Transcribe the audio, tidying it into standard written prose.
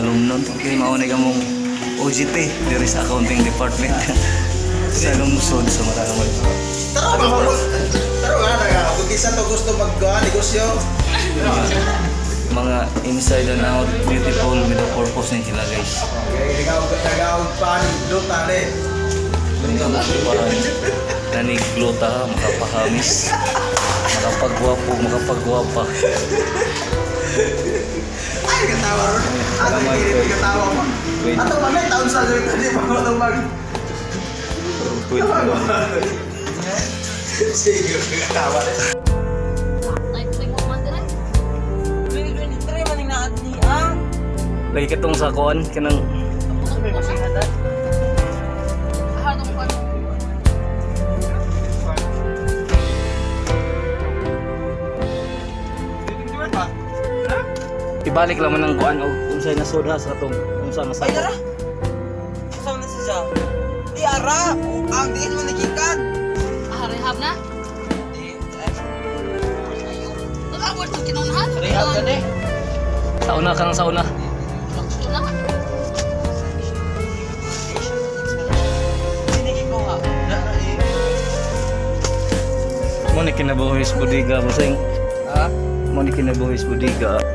Talumnon. Okay, maunay ka mong OJT diri sa accounting department sa lungsod sa Matanamay. Taro ba? Taro nga na kung kinsa to gusto mag negosyo. Mga inside and out, beautiful with a purpose ni sila, guys. Okay, nagaw nagaw pa ni luta ni. Nanigluta, makapahamis, makapagwapo, makapagwapa. Ay, katawa ron. Ato kini katawa mo. Wait. Ato man taon sa diri kani pa mo mag. Wait. Sige, katawa rin. 2023 man ang naad ni ah. Lagi katong sa kuan kanang ibalik lang man ang kuan og unsay nasudha sa atong unsa nga Ay sakop. dara. Saan na siya? Di ara, ang diin mo nagikan. Ah, rehab na? Di. Nag-award sa kinaunahan? Rehab ka ni. Sa una kanang sa una. Una. Sinigi ko ha. Mo ni kinabuhi sa bodega, bossing. Ha? Mo ni kinabuhi sa bodega.